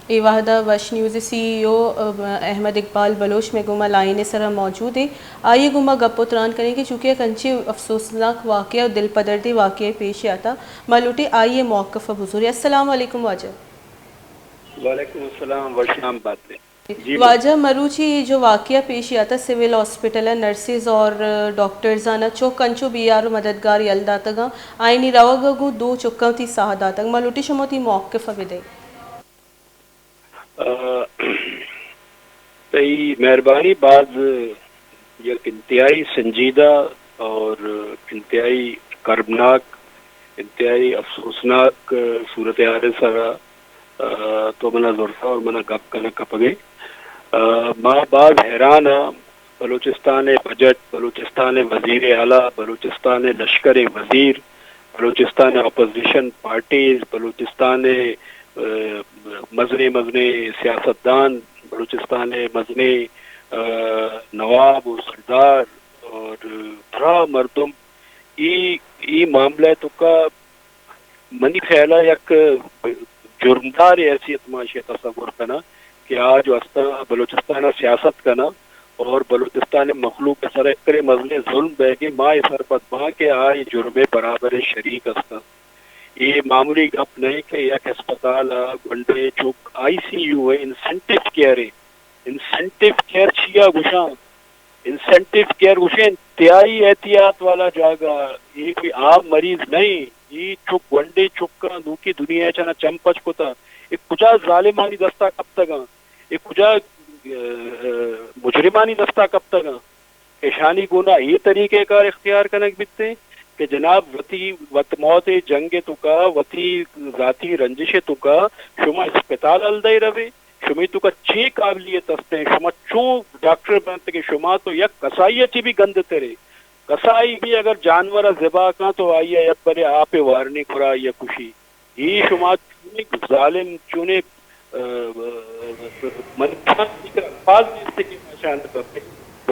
اے وہدا وش نیوز ءِ سی ای او احمد اقبال بلوچ مئے گوما لائن ءِ سرا موجود ایں۔ آئی ءِ گوما گپ ءُ تران کنیں کہ چونکہ یک انچیں افسوسناک واقعہ ءُ دلپدردیں واقعہ پیش آتا، ما لوٹیں آئی ءِ موقف ءَ بزوریں۔ السلام علیکم واجہ۔ وعلیکم السلام، وشنام بات۔ جی واجہ، مروچی جو واقعہ پیش آتا سول ہاسپٹل ءَ، نرسز اور ڈاکٹرز آناں چک انچو بے یار ءُ مددگار یل داتگاں، آئینی روگ ءَ گوں دو چکاں وتی ساہ داتگ۔ ما لوٹیں شما وتی موقف ءَ بدئے۔ آ، تئی مہربانی، باز یک انتہائی سنجیدہ اور انتہائی کربناک، انتہائی افسوسناک صورتحال ءِ سرا، آ، تو منا زرتا اور منا گپ کنگ کپگے۔ آ، ما باز حیران ہاں، بلوچستان ءِ بجٹ، بلوچستان ءِ وزیر اعلیٰ، بلوچستان ءِ لشکر ءِ وزیر، بلوچستان ءِ اپوزیشن پارٹیز، بلوچستان ءِ، آ، مزنیں مزنیں سیاستدان، بلوچستان ءِ مزنیں، آ، نواب ءُ سردار اور درا مردم ای، ای معاملہ ءِ توکا منی خیال ءَ یک جرمدار ءِ حیثیت ما ایشی ءَ تصور کناں کہ آ جو ہستاں بلوچستان ءَ سیاست کناں اور بلوچستان ءِ مخلوق ءِ سر ءَ کرے مزنیں ظلم بیگے، ما اے سرپد باں کہ آ اے جرم ءِ برابر ءِ شریک ہستاں۔ اے معمولی گپ نہ کہ یک ہسپتال ءَ گونڈیں چک، آئی سی یو ءِ انسینٹیو کیئر ءِ، انسینٹیو کیئر چیا گوشاں؟ انسینٹیو کیئر گوشیں انتہائی احتیاط والا جاگہ، اے کوئی عام مریض نہیں، اے چک گونڈیں چکاں نوکی دنیا ءَ چنا چم پچ کتا، اے کجا ظالمانی دستا کپتگاں، اے کجا، آ، آ، مجرمانی دستا کپتگاں۔ اشانی گونا اے طریقہ کار اختیار کنگ بیتے کہ جناب وتی وت موت جنگ توکا، وتی ذاتی رنجش توکا شما اسپتال ہلدائی روے۔ شمے توکا چے قابلیت استیں؟ شما چون ڈاکٹر بنت کہ شما تو یک کسائی ءَ چی بھی گند ترے۔ کسائی بھی اگر جانور ءَ ذبح کن تو آئی ءَ یک برے آپ ءَ وارنی کرا آئی ءَ کشی۔ اے شما چونیں ظالم، چونیں، آ، آ، من الفاظ نیست کہ ما شان بپے۔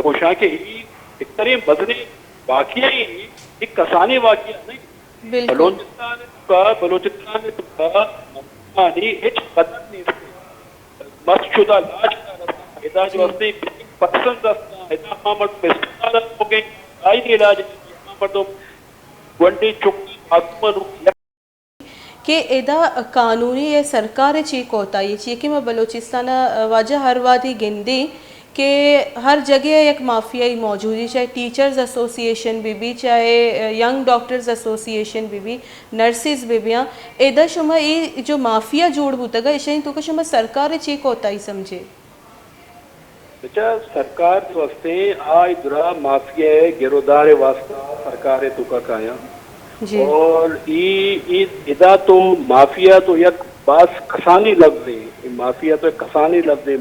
گوشاں کہ اے ایک طرح مزنیں واقعہ ہی، ایک کسانیں واقعہ نہیں۔ بالکل۔ بلوچستان کا، بلوچستان کا مسئلہ نہیں، ہچ قدر نیست۔ مس شدہ لاش نہ رساں، ادا جو ہستے پرسنز ہستاں، ادا ہما مردم اسپتال ءَ لوگ ایں، آئی علاج نہیں، ہما مردم گونڈیں چک معصوم لوگ یک کہ ادا قانونی ءُ سرکار ءِ چی کوتاہی چی کہ ما بلوچستان ءَ واجہ ہر وہدی گندیں کہ ہر جگہ ءَ یک مافیائی موجودی، چاہے ٹیچرز ایسوسی ایشن بہ بی، چاہے ینگ ڈاکٹرز ایسوسی ایشن بہ بی، نرسز بہ بیاں، ادا شما اے جو مافیا جوڑ بوتگ ءَ، ایشانی توکا شما سرکار ءِ چی کوتاہی سمجھے؟ بچا، سرکار جو ہستیں، آ درا مافیا ءِ گرودار ءِ واسطہ سرکار ءِ توکا کایاں۔ جی۔ اور ای، ای ادا تو مافیا تو یک باز کسانی لفظ ہے، مافیا تو یک کسانی لفظ ہے،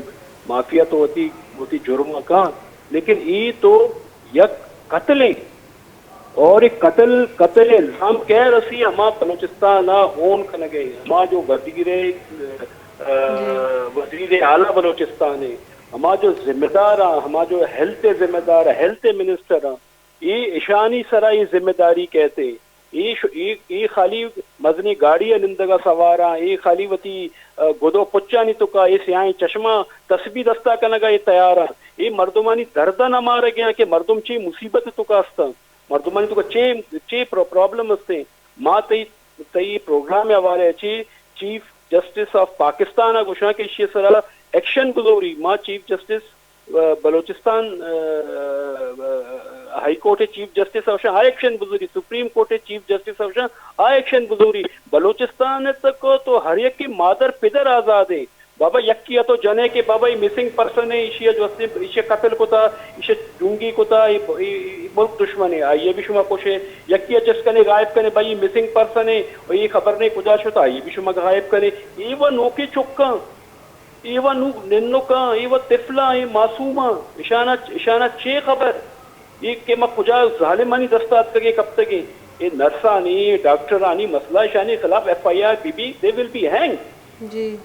مافیا تو وتی، وتی جرم کاں، لیکن ای تو یک قتل ہے۔ اور اے قتل، قتل الزام کئے رسی؟ ہما بلوچستان ءَ اون کنگ ءَ، ہما جو وزیر، آ، جی۔ وزیر اعلیٰ بلوچستان ہے، ہما جو ذمہ دار آں، ہما جو ہیلتھ ءِ ذمہ دار آں، ہیلتھ ءِ منسٹر آں، اے اشانی سرا اے ذمہ داری کئیت۔ اے ش-، اے، اے خالی مزنیں گاڑی ءَ نندگ ءَ سوار آں، اے خالی وتی، آ، گد ءُ پچانی توکا اے سیاہیں چشماں تسبیح دستا کنگ ءَ اے تیار آں۔ اے مردمانی درد ءَ نہ مارگ ءَ آں کہ مردم چے مصیبت ءِ توکا است آں۔ مردمانی توکا چے، چے پرو-، پرابلم استیں؟ ما تئی، تئی پروگرام ءِ حوالے ءَ چہ چیف جسٹس آف پاکستان ءَ گوشاں کہ ایشی ءِ سرا ایکشن بزوری۔ ما چیف جسٹس، آ، بلوچستان، آ، آ، ہائی کورٹ ءِ چیف جسٹس ءَ گوشاں آ ایکشن بزوری، سپریم کورٹ ءِ چیف جسٹس ءَ گوشاں آ ایکشن بزوری۔ بلوچستان ءِ تک تو ہر یکے مادر پدر آزاد ایں۔ بابا، یکے ءَ تو جنے کہ بابا، اے مسنگ پرسن ہے، ایشی ءَ جو ہستیں، ایشی ءَ قتل کتا، ایشی ءَ جنگی کتا، اے، اے، اے ملک دشمن ہے، آئی ءَ بھی شما کشے۔ یکے ءَ چست کنے، غائب کنے، بھائی، اے مسنگ پرسن ہے، اے خبر نہیں کجا شتا، آئی ءَ بھی شما غائب کنے۔ اے و نوکیں چکاں، اے و نو-، ننکاں، اے و طفلاں، اے معصوماں، اشانا، اشانا چے خبر؟ اے کہ ما کجا ظالمانی دست ءَ اتکگیں کپتگیں؟ اے نرسانی، ڈاکٹرانی مسئلہ، اشانی خلاف ایف آئی آر بی بی، they will be hanged۔ جی۔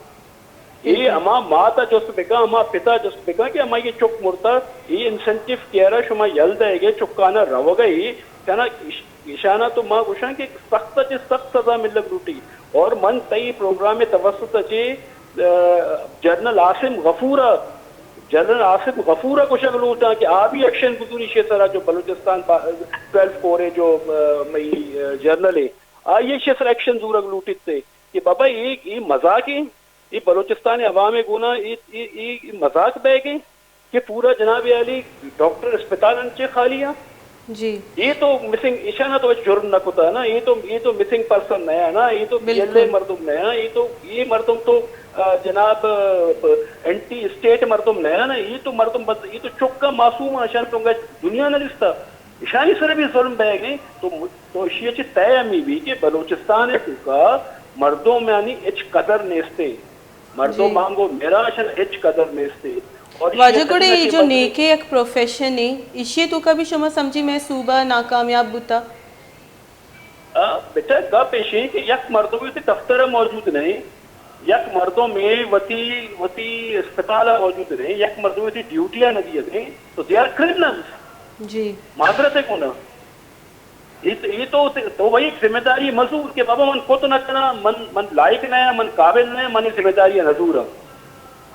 اے ہما مات ءَ جست بکن، ہما پت ءَ جست بکن کہ ہما اے چک مرتا، اے انسینٹیو کیئر ءَ شما یل دئیگ ءَ، چکانا روگ ءَ، اے چنا اش-، اشانا تو ما گوشاں کہ سخت ءَ چہ سخت سزا ملگ لوٹی۔ اور من تئی پروگرام ءِ توسط ءَ چہ جنرل عاصم غفور ءَ، جنرل عاصم غفور ءَ گوشگ لوٹاں کہ آ بھی ایکشن بزوری شے سرا جو بلوچستان ٹویلو کور ءِ جو مئی جنرل ءِ، آئی ءَ شے سرا ایکشن زورگ لوٹیت کہ بابا اے اے مزاک ایں، اے بلوچستان ءِ عوام ءِ گونا اے اے اے مزاک بیگ ایں کہ پورا جناب عالی ڈاکٹر اسپتال انچے خالی آں۔ جی۔ اے تو مسنگ، ایشانا تو ہچ جرم نہ کتا نا، اے تو اے تو مسنگ پرسن نیا نا، اے تو بی ایل اے مردم نیا، اے تو اے مردم تو جناب اینٹی اسٹیٹ مردم نیا نا، اے تو مردم بس اے تو چکا معصوم آں، ایشان تو دنیا نہ دستا، ایشانی سر بھی ظلم بیگ ایں۔ تو تو ایشی ءَ چہ تہ ہمے بی کہ بلوچستان ءِ توکا مردم یعنی ہچ قدر نیستے، مردم آنگو میرا شر ہچ قدر نیستے۔ اور واجہ گڑے اے جو نیکے یک پروفیشن ایں، ایشی توکا بھی شما سمجھی مئے صوبہ ناکامیاب بوتا؟ آ، بیٹا، گپ ایشی کہ یک مردم وتی دفتر موجود نہیں، یک مردم وتی وتی اسپتال موجود نہیں، یک مردم وتی ڈیوٹی نہ دیے نہیں، تو دے آر کرمنلز۔ جی۔ معذرت ہے کون؟ اے تو، اے تو، تو بھئی ایک ذمہ داری مزور کہ بابا من کت نہ کناں، من، من لائق نہ آں، من قابل نہ آں، من اے ذمہ داری نزوراں۔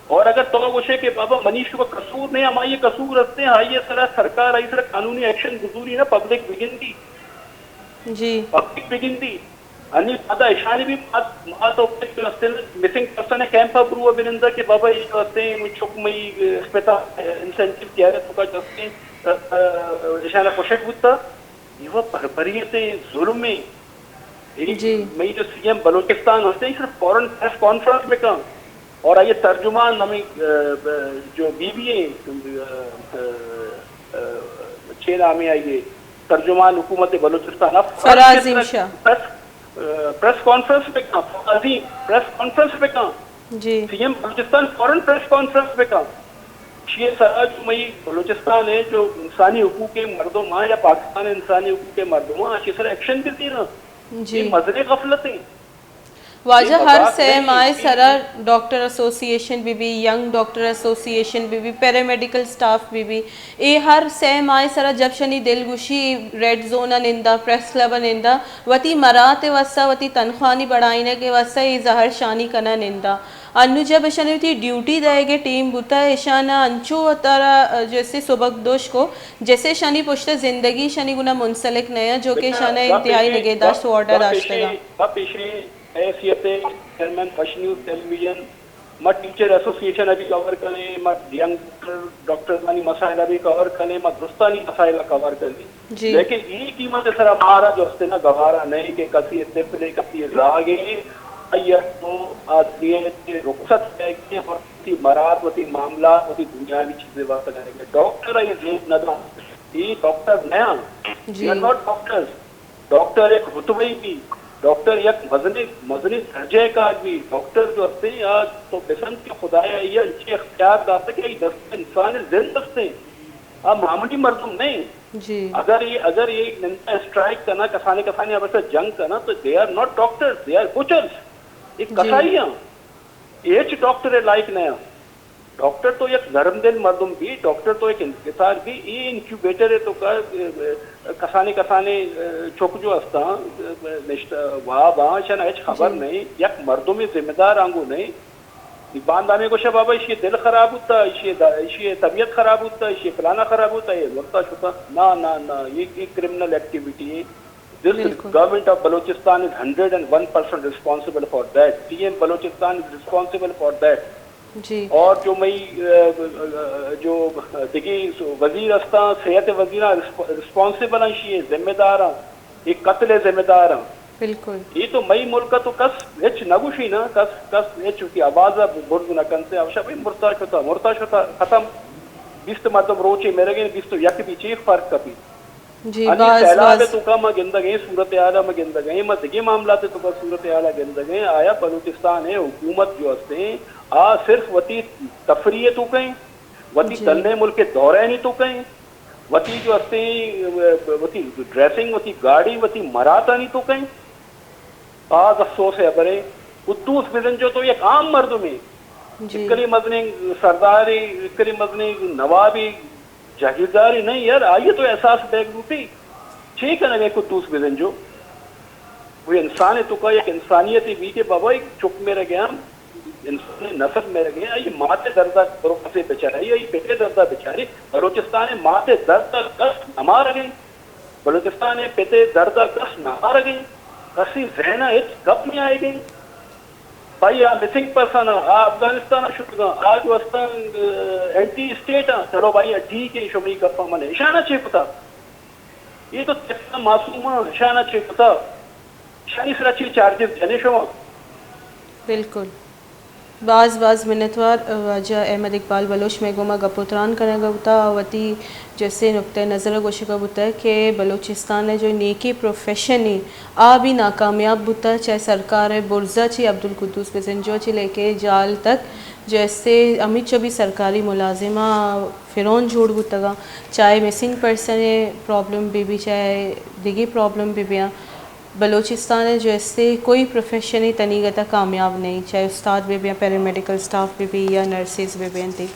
اور اگر تو گوشے کہ بابا منی شو قصور نہیں، ہمائی قصور ہستے، آئی سرا سرکار، آئی سرا قانونی ایکشن گزوری نا، پبلک بگندی۔ جی۔ پبلک بگندی۔ انی پدا اشانی بھی بات، ما تو مسنگ پرسن کیمپ پر برو بنندہ کہ بابا یہ جو ہستے، چک مئی اسپتال انسینٹیو کیا ہے، تو کا جو ہستے، اشانہ خوشک بوتا۔ ایوہ بربریت ء، ظلم ء۔ اے جی۔ مئی جو سی ایم بلوچستان ہستے، صرف فوراً پریس کانفرنس بکن اور آئیے ترجمان ہمیں، ا، ب-، جو بی بی اے، ا، ا، چے نام ہے آئیے، ترجمان حکومت بلوچستان، اب فوراً فراز پریس، عظیم شاہ۔ پریس، ا، پریس کانفرنس بکن، فراز عظیم پریس کانفرنس بکن۔ جی۔ سی ایم بلوچستان فوراً پریس کانفرنس بکن۔ اشی ء سرا جو مئی بلوچستان ء جو انسانی حقوق ء مردم آں یا پاکستان ء انسانی حقوق ء مردم آں، اشی ء سرا ایکشن بہ زیراں۔ جی۔ اے مزنیں غفلت ایں۔ واجہ، اے ہر مذاق سہ نہیں ماہ ایں۔ سرا ڈاکٹر ایسوسی ایشن بہ بی، ینگ ڈاکٹر ایسوسی ایشن بہ بی، پیرامیڈیکل اسٹاف بہ بی، اے ہر سہ ماہ سرا جب شنی دل گوشی ریڈ زون ء نندا، پریس کلب ء نندا، وتی مرات ء واسطہ، وتی تنخواہانی بڑھائینگ ء واسطہ اے زہر شانی کناں نندا۔ انو جب اشانی وتی ڈیوٹی دئیگ ء ٹیم بوتہ، اشانا انچو وتارا، ء، جیسے سبکدوش کو، جیسے اشانی پشت ء زندگی اشانی گنا منسلک نہ ات، جو کہ اشانا انتہائی نگہداشت وارڈ ء داشتگاں۔ گپ ایشی، حیثیت چیئرمین وش نیوز ٹیلی ویژن، ما ٹیچر ایسوسی ایشن ء بھی کور کنیں، ما ینگ ڈاکٹر، ڈاکٹرزانی مسائل ء بھی کور کنیں، ما درستانی مسائل ء کور کنیں۔ جی۔ لیکن اے قیمت ء سرا مارا جو است نا گوارا نہیں کہ کسی طفلے، کسی زاگے، آئی ء تو آ دنیا چہ رخصت بیگے اور وتی مراد، وتی معاملات، وتی دنیاوی چیزے واسطہ کرے۔ ڈاکٹر ء یہ زیب نہ داں۔ اے ڈاکٹر نہ آں۔ جی۔ They are not doctors۔ Doctor یک رتبہ بی، ڈاکٹر یک مزنیں، مزنیں درجہ کار بی، ڈاکٹر جو ہستے آ تو بسن کہ خدایا یہ انچے اختیار داتا کہ ای دست انسان زند ہستے۔ آ معمولی مردم نہیں۔ جی۔ اگر یہ، اگر یہ نندا اسٹرائیک کنا، کسانے کسانے اب سے جنگ کنا، تو they are not doctors, they are butchers. یہ جی۔ کسائی ہیں، یہ ہچ ڈاکٹر لائق نہیں ہیں۔ ڈاکٹر تو یک نرم دل مردم بی، ڈاکٹر تو یک انکسار بی، یہ انکیوبیٹر ہے تو کا، کسانے کسانے چوک جو ہستاں، نشتہ واب آں، شنا ہچ خبر جی۔ نہیں، یک مردم ذمہ دار آنگو نہیں۔ باندانے گوشہ بابا، ایشی دل خراب ہوتا، ایشی دا-، ایشی طبیعت خراب ہوتا، ایشی فلانا خراب ہوتا، یہ مرتا شتا۔ نا، نا، نا، یہ، یہ کرمنل ایکٹیویٹی ہے۔ This بالکل۔ Government of Balochistan is hundred and one percent responsible for that. C M Balochistan is responsible for that. جی۔ اور جو مئی، ا، ا، جو دگی وزیر ہستاں، صحت وزیراں رسپ-، رسپانسبل ہیں، ایشی ذمہ دار ہیں، یہ قتل ذمہ دار ہیں۔ بالکل۔ یہ تو مئی ملک تو کس ہچ نہ گوشی نا، کس، کس ہچ کی آواز برز نہ کنتے، اوشا بھئی مرتا شتا، مرتا شتا، ختم۔ بیست مردم روچے مرگیں، بیست و یک بی چی فرق کپی؟ جی، انی باز، سیلاب باز۔ توکا ما گندگیں، صورتحال ما گندگیں، ما دگے معاملات توکا صورتحال گندگیں، آیا بلوچستان ہے حکومت جو ہستیں، آ صرف وتی تفریح توکا ہیں، وتی جی۔ دلنے ملک دورہ نہیں توکا ہیں، وتی جو ہستیں، وتی ڈریسنگ، وتی گاڑی، وتی مراتانی توکا ہیں۔ باز افسوس ہے برے، قدوس بزنجو تو یک عام مردمے، جی۔ اکلی مزنیں سردارے، اکلی مزنیں نوابے، جاگیردارے نہیں یار، آئیے تو احساس بیگ لوٹی۔ چے کنگے قدوس بزنجو؟ وہ انسان ہے، توکا یک انسانیت بی کہ بابا ایک چک میرے گیا، انسان ءِ نسل مرگ ءَ، آئی مات ءِ درد ءَ برو کسے بچارے، آئی پت ءِ درد ءَ بچارے، بلوچستان ءِ مات ءِ درد ءَ کس نہ مارگ ءَ، بلوچستان ءِ پت ءِ درد ءَ کس نہ مارگ ءَ، کسی ذہن ءَ ہچ گپ نیایگ ءَ۔ بھائی آ مسنگ پرسن آں، آ افغانستان ءَ شتگاں، آ جو استاں، آ، اینٹی اسٹیٹ آں، چلو بھائی آ ٹھیک ہے، شما اے گپاں من، اشانا چے کتا؟ اے تو طفلاں، معصوماں، اشانا چے کتا؟ اشانی سرا چے چارجز جنے شما؟ بالکل۔ باز باز منتوار واجہ احمد اقبال بلوچ مئے گوما گپ و تران کنگا بوتا، وتی جسے نقطہ نظر گوشگا بوتا کہ بلوچستان ءِ جو نیکیں پروفیشن ایں آ بھی ناکامیاب بوتا، چاہے سرکار ءِ برزا چی عبدالقدوس بزنجو چی لے کے جال تک جسے ہمیچو بھی سرکاری ملازماں فرعون جوڑ بوتگاں، چاہے مسنگ پرسن ءِ پرابلم بہ بی، چاہے دگہ پرابلم بہ بیاں، بلوچستان ءَ جو استے کوئی پروفیشن ءِ تنیگت ءَ کامیاب نہیں، چاہے استاد بہ بیاں، پیرامیڈیکل اسٹاف بہ بی یا نرسز بہ بیاں تے۔